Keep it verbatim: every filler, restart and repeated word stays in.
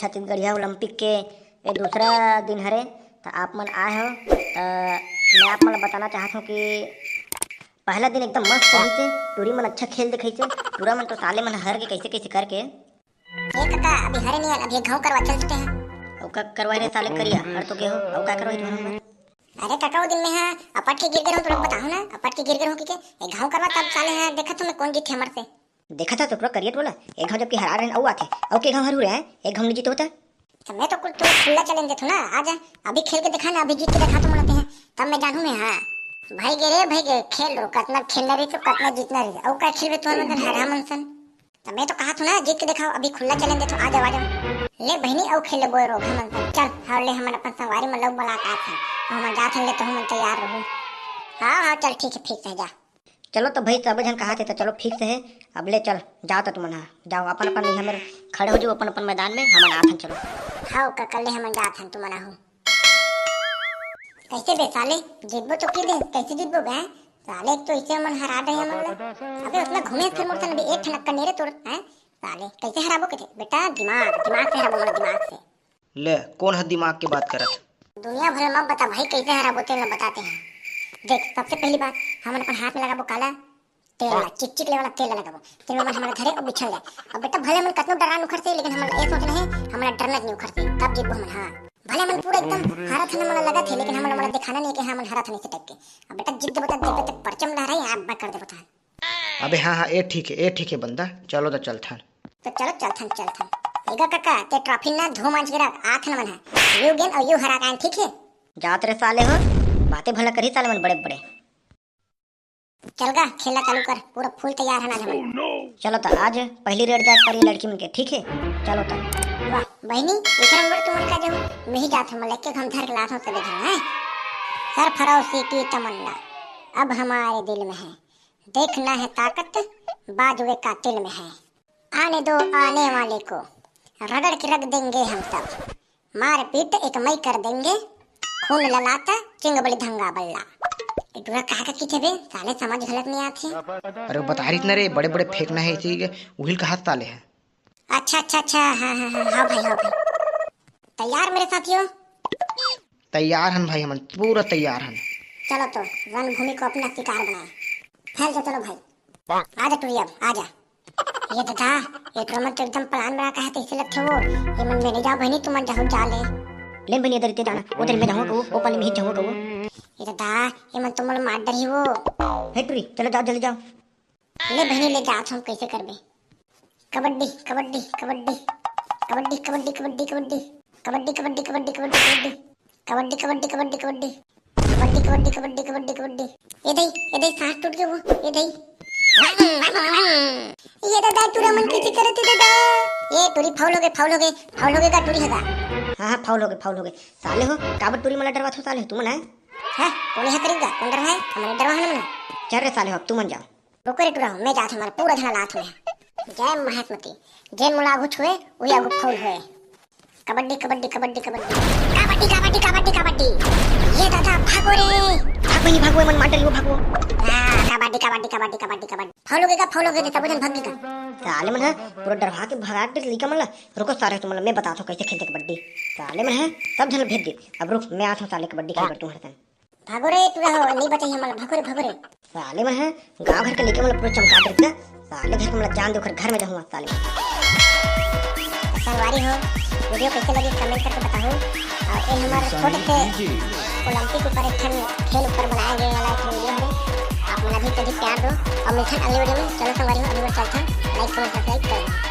छत्तीसगढ़िया Olympic के ये दूसरा दिन हरे, त आप मन आए हो, त मैं आप मन ल बताना चाहत हूँ कि पहला दिन एकदम मस्त रहिस हे, टूरी मन अच्छा खेल दिखाइस हे, टूरा मन तो साले मन हार के कैसे कैसे करके। ए कका, अभी हरे नहीं, अभी घाव करवा चल चुके हैं। अउ का करवाए रे साले करिया, हर तो के हो, अउ का करवाए तुम्हारा मन? अरे कका, वो दिन में हाँ, अपट के गिर गए रहूं, तो लोग बताओ ना, अपट के गिर गए रहूं कि के, ए घाव करवा तब साले हाँ, देखा तुम्हें कौन जीते हमर से। देखा था तो पूरा करिया टोला, एक घाव जबकि हरा रहे, अउ आथे, अउ के घाव हरू रहे, एक घाव नहीं जीते होता। तो मैं तो कुल, तू खुला चैलेंज देथो ना, आ जा, अभी खेल के दिखा ना, अभी जीत के दिखा तो मनते हैं, तब मैं जानू मैं, हाँ। भाई गे रे, भाई गे, खेल रो, कतना खेलना रही तो कतना जीतना रही, अउ का खेलबे तू हमन हरा मनसन। तो मैं तो कहा थू ना, जीत के दिखाओ, अभी खुला चैलेंज देथो, आ जाओ, आ जाओ। ले बहिनी, अउ खेल ले बोए रो, हमन सन, चल, हर ले हमन अपन संगवारी मन लोग बुला के आथन, हमन जाथन ले, तो हमन तैयार रहू। हाँ, हाँ, चल ठीक है, फिक्स है, जा। चलो तो भाई, सब झन कहा थे तो चलो फिक्स है। अब ले चल, जाओ तो तुमन हा, जाओ अपन अपन यहाँ मेर खड़े हो जाओ, अपन अपन मैदान में, हमन आथन, चलो। हाँ कका, ले हमन जाथन, तुमन आहू। कैसे बे साले, जीतबो तो की दे, कैसे जीतबो बे? साले एक तो इसे मन हरा दे हमन ला। अबे उतना घूमे फिर मोर सन अभी एक ठनक का नेरे तोड़, हैं? साले कैसे हराबो के थे? बेटा दिमाग, दिमाग से हराबो, मोला दिमाग से। ले, कौन ह दिमाग के बात करत? दुनिया भर मत बता भाई, कैसे हराबो तेल ला बताते हैं। देख, सबसे पहली बात, हमन अपन हाथ में लगाबो काला तेल ला, चिकचिक ले वाला तेल ला लगाबो। तेल में हमारा धरे और बिछल जाए। अब बेटा, भले हमन कतनो डरान उखर से, लेकिन हमन ये सोचना है, हमारा डरना नहीं उखर से, तब जीतबो हमन। हाँ, भले हमन पूरा एकदम हरा थाने मन लगा थे, लेकिन हमन मन दिखाना नहीं है कि हाँ, हमन हरा थाने से टाइप के। अब बेटा, जीत देबो तब देखबे, ते परचम लहराई, आग बंद कर देबो थान। अबे हाँ, हाँ, ए ठीक है, ए ठीक है बंदा, चलो तो चलथन। तो चलो चलथन, चलथन। एगा कका, ते ट्रॉफी ना धो मांज के रख, आथन मन है। यू गेंद और यू हरा कान, ठीक है? जात रे साले हो, बातें भला करी साले मन बड़े बड़े। चल गा, खेला चालू कर, पूरा फुल तैयार है ना हमन। चलो तो आज पहली रेड जाए पर ये लड़की मन के, ठीक है? चलो तो। वाह बहनी, इधर हम तुमन का जाऊँ, मैं ही जात हूँ, लेके हम धर के लात हूँ सबे झन, हैं? सरफरोशी की तमन्ना अब हमारे दिल में है, देखना है ताकत बाजुए कातिल में है। आने दो आने वाले को, रगड़ के रख देंगे हम सब, मारपीट एक मई कर देंगे, खून ललाता चिंगबली धंगा बल्ला। ए टूरा कहा का किथे बे? साले समझ घलत नहीं आथे। अरे वो बता रही थी ना रे, बड़े बड़े फेंकना है इसी के, उहिल कहा साले है। अच्छा अच्छा अच्छा, हाँ हाँ हाँ हाँ भाई, हाँ भाई। तैयार मेरे साथियों? तैयार हन भाई, हमन पूरा तैयार हन। चलो तो रणभूमि को अपना शिकार बनाए। फैल जा, चलो भाई। आ जा टूरी, अब आ जा। ये दादा, ये टूरा मन तो एकदम प्लान बना के है, तैसे लगथे वो। ये मन में नहीं जाओ बहनी, तुम मन जाओ, जा ले। ले बहनी, इधर इतने जाना, उधर मैं जाऊँगा वो, वो पाली में ही जाऊँगा वो। ये दादा, ये मन तो मोला मार डरही वो। हे टूरी, चलो जाओ, जल्दी जाओ। ले बहनी, ले जात हम, कैसे करबे? कबड्डी, कबड्डी, कबड्डी, कबड्डी, कबड्डी, कबड्डी, कबड्डी, कबड्डी, कबड्डी, कबड्डी, कबड्डी, कबड्डी, कबड्डी, कबड्डी, कबड्डी, कबड्डी, कबड्डी, कबड्डी, कबड्डी, कबड्डी। ए दई, ए दई, सांस टूट गया वो, ए दई। ये दादा, टूरा मन कैसे करत हे दादा? ए टूरी, फाउल हो गए, फाउल हो गए, फाउल हो गए का टूरी हे का? हाँ, हाँ, फाउल हो गए, फाउल हो गए। साले हो, काबर टूरी मन ला डरवात हो साले हो, तुमन है? हैं? कौन है करीब का? कौन डर है? हमन डरवा है ना। चल रे साले हो, अब तुमन जाओ। रुको रे टूरा हो, मैं जात हमारा पूरा झना लात में। जय महेशमती, जे मोला आगू छुए, वही आगू फाउल होए। कबड्डी, कबड्डी, कबड्डी, कबड्डी। कबड्डी, कबड्डी, कबड्डी, कबड्डी। ये दादा, भागो रे। भागो नहीं, भागो, मन मार डरी हो, भागो। हाँ, कबड्डी, कबड्डी, कबड्डी, कबड्डी, कबड्डी। फाउल हो गए का, फाउल हो गए, सब जन भाग गए का। साले मन है, पूरा डरवा के भगा के लइका मन ला। रुको सारे, तुम ला मैं बताता हूँ कैसे खेलते कबड्डी। साले मन है, सब जन भेज दे। अब रुक, मैं आता हूँ साले कबड्डी खेल बर तुम्हारे साथ। भागो रे टूरा हो, नहीं बचाई हमला, भागो रे, भागो रे। साले मन है, गांव घर के लइका मन ला पूरा चमका देत ना। साले घर के मन ला जान दे, ओकर घर में जाहूं साले। संगवारी हो, वीडियो कैसे लगी कमेंट करके बताओ। और ये हमारे छोटे से ओलंपिक ऊपर एक ठन खेल ऊपर बनाया गया वाला एक वीडियो है। आप मन अभी कभी प्यार दो और मिलते हैं अगले वीडियो में। चलो संगवारी हो, अभी बस चलते हैं, लाइक कमेंट सब्सक्राइब कर दो।